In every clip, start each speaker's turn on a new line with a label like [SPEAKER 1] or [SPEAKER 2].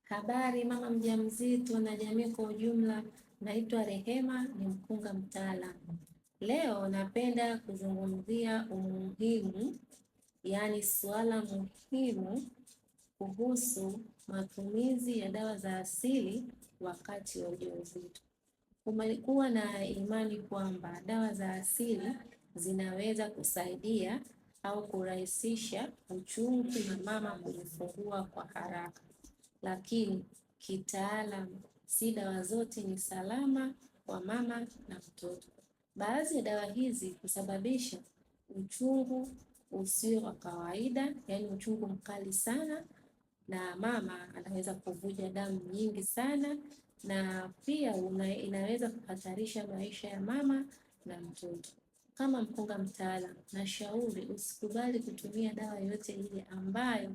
[SPEAKER 1] Habari mama mjamzito na jamii kwa ujumla, naitwa Rehema, ni mkunga mtaalamu. Leo napenda kuzungumzia umuhimu, yaani suala muhimu kuhusu matumizi ya dawa za asili wakati wa ujauzito. Kumekuwa na imani kwamba dawa za asili zinaweza kusaidia au kurahisisha uchungu na mama kujifungua kwa haraka, lakini kitaalamu si dawa zote ni salama kwa mama na mtoto. Baadhi ya dawa hizi husababisha uchungu usio wa kawaida, yaani uchungu mkali sana, na mama anaweza kuvuja damu nyingi sana, na pia inaweza kuhatarisha maisha ya mama na mtoto. Kama mkunga mtaalamu, nashauri usikubali kutumia dawa yoyote ile ambayo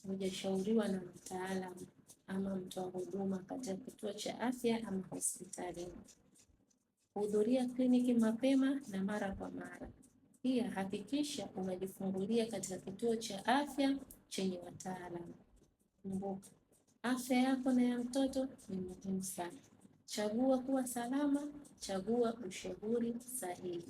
[SPEAKER 1] hujashauriwa na mtaalamu ama mtoa huduma katika kituo cha afya ama hospitalini. Hudhuria kliniki mapema na mara kwa mara. Pia hakikisha unajifungulia katika kituo cha afya chenye wataalamu. Kumbuka, afya yako na ya mtoto ni muhimu sana. Chagua kuwa salama, chagua ushauri sahihi.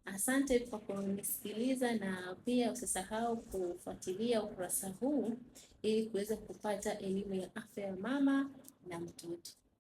[SPEAKER 1] Asante kwa kunisikiliza na pia usisahau kufuatilia ukurasa huu ili kuweza kupata elimu ya afya ya mama na mtoto.